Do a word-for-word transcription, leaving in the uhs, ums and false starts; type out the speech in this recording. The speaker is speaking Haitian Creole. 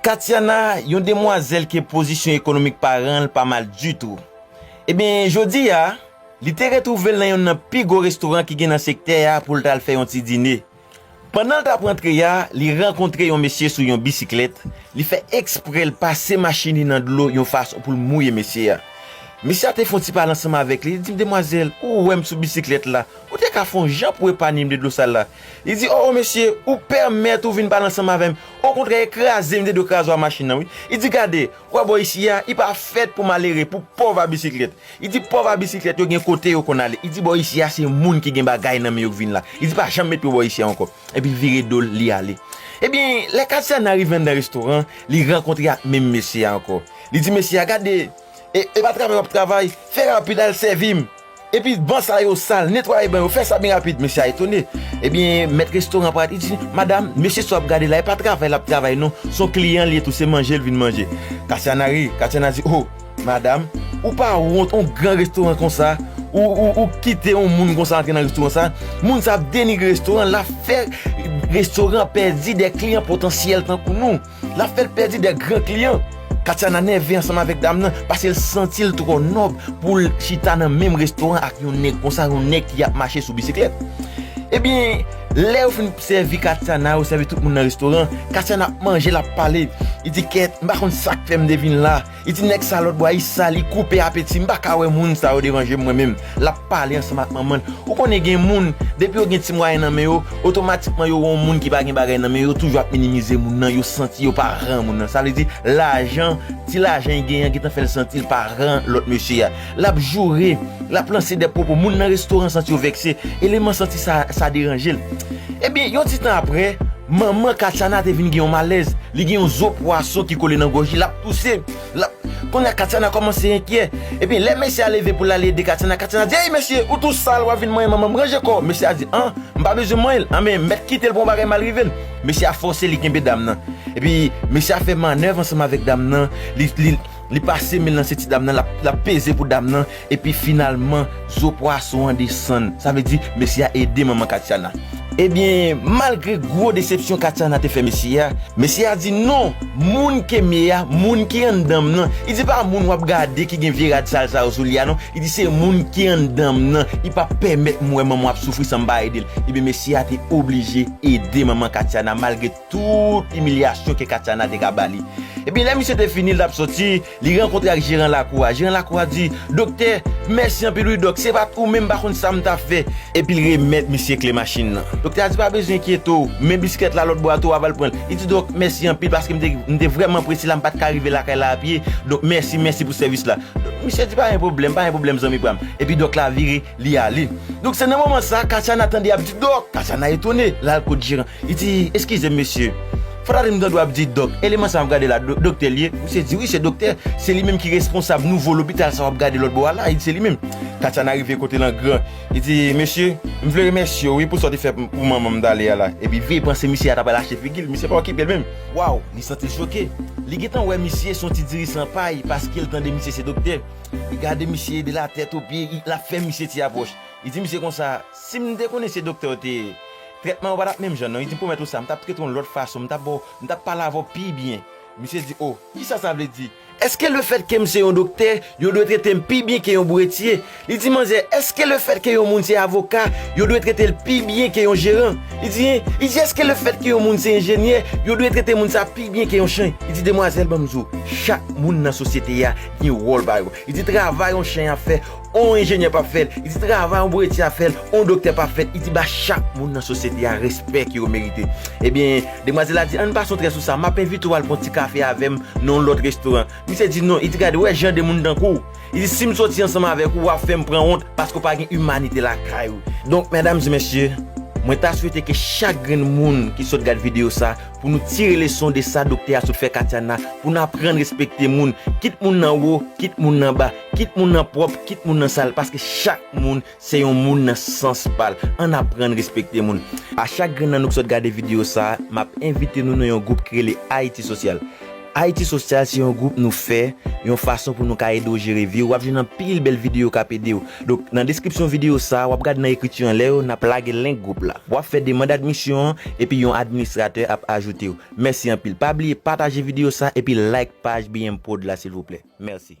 Katiana, yon demwazèl ke pozisyon ekonomik paran l pa mal ditou. Ebyen, jodi a, li te retwouve l nan yonn nan pi gwo restoran ki gen nan sektè a pou l t al fè yon ti dine. Pandan l t ap rantre a, li rankontre yon mesye sou yon bisiklèt. Li fè eksprè l pase machin li nan dlo yon fason pou l mouye mesye a. Mesye a te fè yon ti pale ansanm avèk li. Li di, "Demwazèl, ou wè m sou bisiklèt la. Ou te ka fè yon jan pou epaye m de dlo sal la." Li di, "O, o, mesye, ou pèmèt ou vin pale ansanm avè m. Okontrè, e kraze m de dlo kraze a machin nan, wi." Li di, "Gade, ou wè bò isi a, li pa fèt pou malere, pou pòv a bisiklèt." Li di, "Pòv a bisiklèt yo gen kote yo konn ale." Li di, "Bò isi a, se moun ki gen bagay nan men yo k vin la." Li di, "Pa janm met pye w bò isi a ankò." Epi l vire do l, li ale. Ebyen, lè Katiana rive anndan restoran, li rankontre ak menm mesye a ankò. Li di mesye a, "Gade, e, e pa travay w ap travay, fè rapid al sèvi m. Epi ban sa yo sal, netwaye ban yo, fè sa byen rapid." Mesye a etone. Ebyen, mèt restoran an parèt, li di, "Madanm, mesye sa w ap gade la, e pa travay l ap travay non, se yon kliyan l ye tou, se manje l vin manje." Katiana ri, Katiana di, "O, madanm, ou pa wont, yon gran restoran konsa, ou, ou, ou kite yon moun konsa antre nan restoran sa? Moun sa ap denigre restoran, l ap fè restoran pèdi de kliyan potansyèl tankou nou." L ap fè l pèdi de gran kliyan. Katiana nève ansanm avèk dam nan, paske l santi l twò nòb pou l chita nan menm restoran ak yon nèg konsa, yon nèg ki ap mache sou bisiklèt. Ebyen, lè yo fin sèvi Katiana, yo sèvi tout moun nan restoran, Katiana ap manje, l ap pale. Li di, "Kèt, m pa konn sa k fè m te vin la." Li di, "Nèg sa lòt bò a, li sal, li koupe apeti m, m pa ka wè moun sa yo deranje m mwen menm." L ap pale ansanm ak manman l. Ou konnen gen moun, depi yo gen ti mwayen nan men yo, otomatikman yo wè yon moun ki pa gen bagay nan men yo, yo toujou ap minimize moun nan, yo santi yo pa ran moun nan. Sa vle di, lajan, ti lajan li genyen an gentan fè l santi l pa ran lòt mesye a. L ap joure, l ap lanse de pwopo, moun nan restoran santi yo vèkse, eleman santi sa, sa deranje l. Ebyen, yon ti tan apre, manman Katiana te vin gen yon malèz, li gen yon zo pwason ki kole nan gòj li, l ap touse, l ap Kounye a, Katiana kòmanse enkyè. Epi, lè mesye a leve pou l al ede Katiana, Katiana di, "Ey, mesye, ou tou sal, w ap vin manyen manman m, ranje kò w." Mesye a di, "An, m pa bezwen manyen l." Anben, mèt kite l pou yon bagay mal rive l. Mesye a fòse li kenbe dam nan. Epi, mesye a fè mannèv ansanm avèk dam nan. Li, li, li pase men l nan senti dam nan, l ap, l ap peze pou dam nan. Epi, finalman, zo pwason an desann. Sa vle di, mesye a ede manman Katiana. Ebyen, malgre gwo desepsyon Katiana te fè mesye a, mesye a di non, moun ke m ye a, moun ki anndan m nan. Li di pa moun w ap gade ki gen vye rad sal sa yo sou li a non. Li di se moun ki anndan m nan. Li p ap pèmèt m wè manman w ap soufri san m pa ede l. Ebyen, mesye a te oblije ede manman Katiana malgre tout imilyasyon ke Katiana te ka ba li. Ebyen, lè misye te fini, l t ap soti, li rankontre ak jeran lakou a. Jeran lakou a di, "Doktè, mèsi anpil wi, dòk. Se pa t ou menm, m pa konn sa m t ap fè." Epi l remèt misye kle machin nan. Doktè a di, "Pa bezwen enkyete w, men bisiklèt la lòt bò a tou, w ap al pran l." Li di, "Dòk, mèsi anpil paske m te, m te vrèman prese la, m pa t ka rive lakay la apye. Donk, mèsi, mèsi pou sèvis la." Donk, misye di, "Pa gen pwoblèm, pa gen pwoblèm, zanmi pa m." Epi dòk la vire, li ale. Donk, se nan moman sa, Katiana tande y ap di, "Dòk!" Katiana etone, l al kot jeran. Li di, "Eskize m, mesye. Fò tande m tande w ap di dòk. Eleman sa m ap gade la, do-, doktè l ye?" Misye di, "Wi, se doktè. Se li menm ki responsab nouvo lopital sa w ap gade lòt bò a la." Li di, "Se li menm." Katiana rive kote l an gran. Li di, "Mesye, m vle remèsye w, wi, pou sa w te fè pou manman m talè a la." Epi veye panse misye a ta pral achte figi l. Misye pa okipe l menm. Waw, li santi l choke. Li gentan wè misye se yon ti dirisan pay paske l tande misye se doktè. Li gade misye de la tèt o pye, l ap fè misye ti apwòch. Li di misye konsa, "Si m te konnen se doktè w te ye, trètman yo pa t ap menm jan non." Li di, "M pwomèt ou sa, m t ap trete w yon lòt fason, m t ap ba w, m t ap pale avè w pi byen." Misye di, "O, kisa sa vle di? Èske lefètke m se yon doktè, yo dwe trete m pi byen ke yon bouretye?" Li di, "Manzè, èske lefètke yon moun se avoka, yo dwe trete l pi byen ke yon jeran?" Li di, li di, "Èske lefètke yon moun se enjenyè, yo dwe trete moun sa pi byen ke yon chen?" Li di, "Demwazèl, ban m di w, chak moun nan sosyete a gen wòl pa yo." Li di, "Travay yon chen ap fè, on enjenyè p ap fè l." Li di, "Travay yon bouretye ap fè l, on doktè p ap fè l." Li di, "Ba chak moun nan sosyete a respè ke yo merite." Ebyen, demwazèl la di, "Ann pase yon trè sou sa, m ap envite w al pran ti kafe avè m nan yon lòt restoran." Misye di, "Non." Li di, "Gade, w wè jan de moun tankou w." Li di, "Si m soti ansanm avèk ou, w ap fè m pran wont paske w pa gen imanite lakay ou." Donk, medam e mesye, mwen ta swete ke chak grenn moun ki sot gad videyo sa, pou nou tire leson de sa doktè a sot fè Katiana, pou n aprann respekte moun, kit moun nan wo, kit moun nan ba, kit moun nan pwòp, kit moun nan sal, paske chak moun se yon moun nan sans pa l. Ann aprann respekte moun. A chak grenn nan nou ki sot gade videyo sa, m ap envite nou nan yon gwoup ki rele Ayiti Sosyal. Ayiti Sosyal se yon gwoup nou fè, yon fason pou nou ka ede w jere vi w. W ap jwenn anpil bèl videyo k ap ede w. Donk, nan deskripsyon videyo sa a, w ap gade nan ekriti anlè yo, n ap lage link gwoup la. W ap fè demann admisyon an, epi yon administratè ap ajoute w. Mèsi anpil. Pa bliye pataje videyo sa, epi like paj B M Prod la, silvouplè. Mèsi.